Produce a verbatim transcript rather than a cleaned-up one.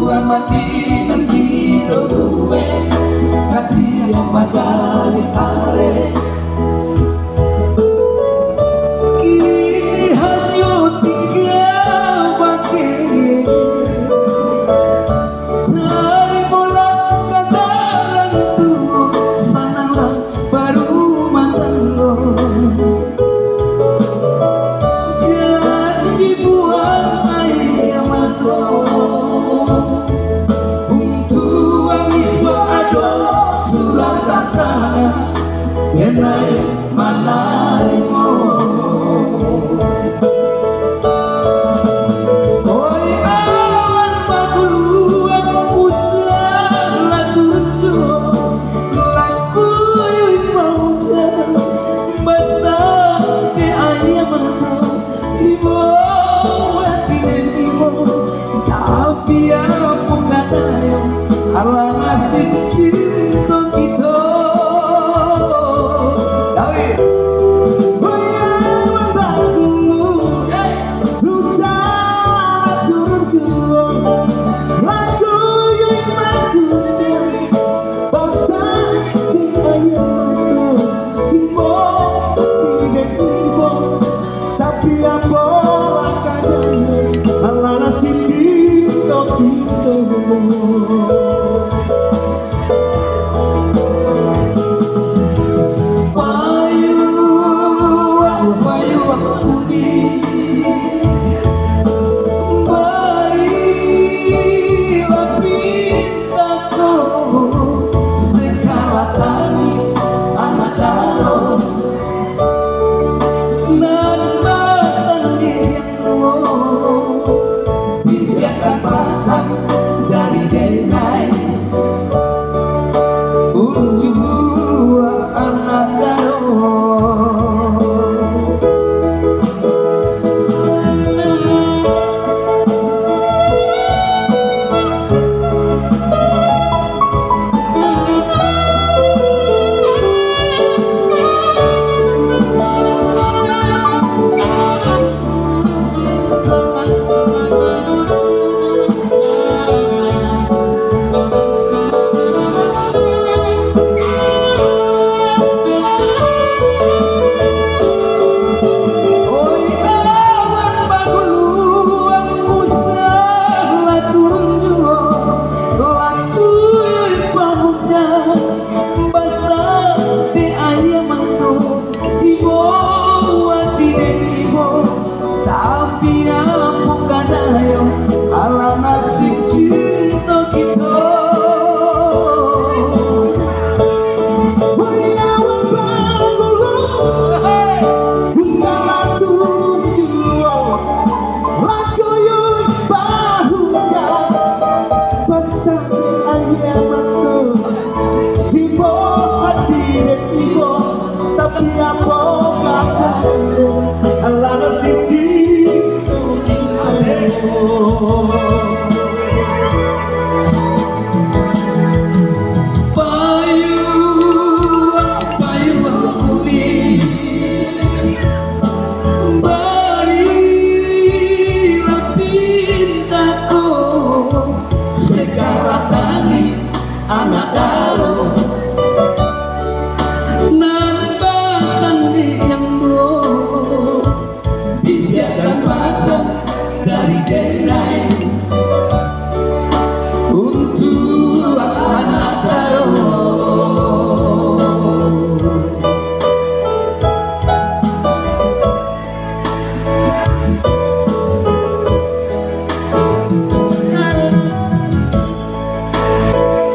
Mati nan kido duwe, kasian bajali areh. Kini hanyo tingga bakeh. Tarimolah kadaran tu, sananglah barumah tanggo. Jan dibuang aia mato. Untuang isuak ado surang datang, denai manarimo. Oi awan baguluang, usahlah tunjuak, lakui maujan, basah dek aia mato. Ibo ati den ibo, tapi apo kadayo, alah nasib cinto kito. Dawid. Goyang bagumu, hey, rusak turun juo, lagu yang bagumu, basah di aia mato, ibo ati den ibo. Tapi apo lah kadayo, alah nasib cinto kito. Payuang, payuang kuning, barilah pintako, sagalo tani anak daro. Nan basandirian, bisiakan pasan dari denai untuak anak daro. Oi awan baguluang, usahlah turun juo, lakui pangujang, basah dek aia mato, ibo ati den ibo. Tapi apo kadayo, alah nasib cinto kito. Oi awan bagulu, usahlah tunjuak, lakui pangujang, basah aia mato, ibo ati den ibo. Tapi apo kadayo, alah nasib cinto kito.